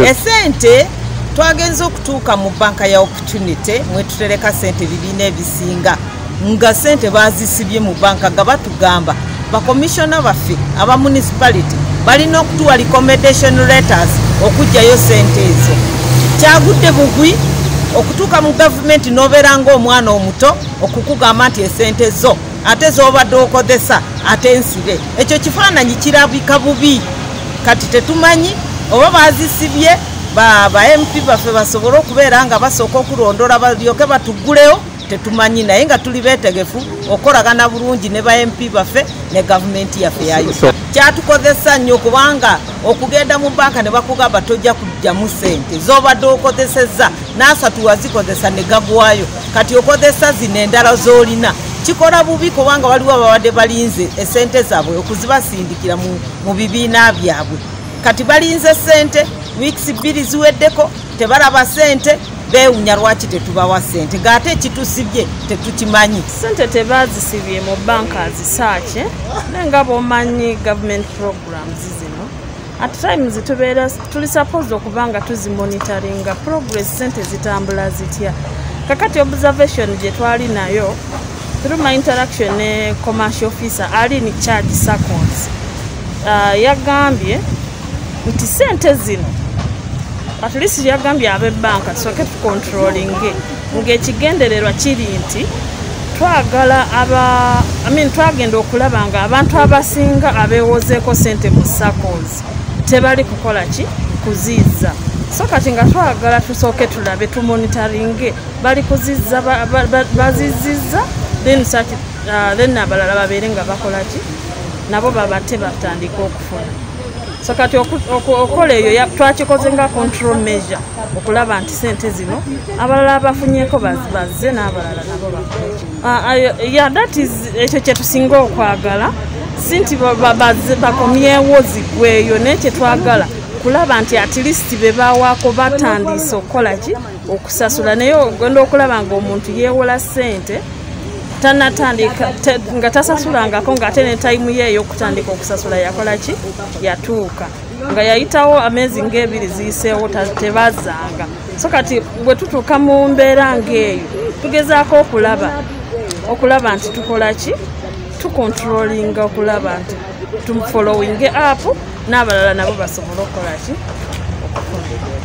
Esente twagenze okutuuka mu banka ya Opportunity mwetutereka sente ebibiina ebisinga, nga sente bazisibye mu banka, nga batugamba bakomishona baffe aba municipality balina okutuwa recommendation letters okugyayo sente ezo. Kyagudde bugwi okutuuka mu gavumenti n'obeera ng'omwana omuto okukugamba nti esente zo ate z'obadde okozesa ate nsibe. Ekyo kifaananyi kirabika bubi. Kati tetumanyi oba bazisibye ba MP baffe basobole okubeera nga basooka okulondola balyoke batugulewo, tetumanyi, naye nga tuli beetegefu okukolagana bulungi ne ba MP baffe ne gavumenti yaffe ya Uganda. Kyatukozesa nnyo kubanga okugenda mu banka ne bakugamba tojja kujjamu sente z'obadde okozesezza, n'asatu wazikozesa ne gagwayo, kati okozesa zino endala z'olina. Kikola bubi kubanga waliwo ababadde balinze esente zaabwe okuzibasindikira mu bibiina byabwe. Kati balinze sente weeks 2 ziweddeko tebalaba sente, beewunya lwaki tetubawa sente, ng'ate ekitusibye tetukimanyi. Sente tebazisibye mu banka azisaake, naye nga bw'omanyi government programs zino at times tubeera tuli supposed okuba nga tuzimonitoringa progress, sente zitambula zitya. Kakati observation gye twali nayo through my interaction ne commercial officer ali in charge SACCOs, yagambye nti sente zino at least yagambye ab'ebbanka tusooke tucontrollinge, ng'ekigendererwa kiri nti twagala aba, I mean, twagenda okulaba nga abantu abasinga abeewozeeko sente mu SACCOs tebali kukola ki kuziiza. So kati nga twagala tusooke tulabe tumonitoringe bali kuzizza, bazizizza, then such, then abalala babeere nga bakola ki nabo babate batandike okufuna. So kati okola eyo twakikoze nga control measure okulaba nti sente zino abalala abafunyeeko bazze n'abalala nabo bakole. Yeah, that is ekyo kye tusinga okwagala, si nti bakomyewo zigweyo, naye kye twagala kulaba nti at least be bawaako batandise okukola ki okusasula. Naye ogenda okulaba ng'omuntu yeewola ssente tanatandika nga tasasulangako, ng'ate ne tayimu ye ey'okutandika okusasula yakola ki yatuuka nga yayitawo ameezi ng'ebiri ziyiseewo tebazanga. So kati bwe tutuuka mu mbeera ng'eyo tugezaako okulaba nti tukola ki tucontrollinga okulaba nti tumufollowinge up n'abalala nabo basobole okukola ki okufuna.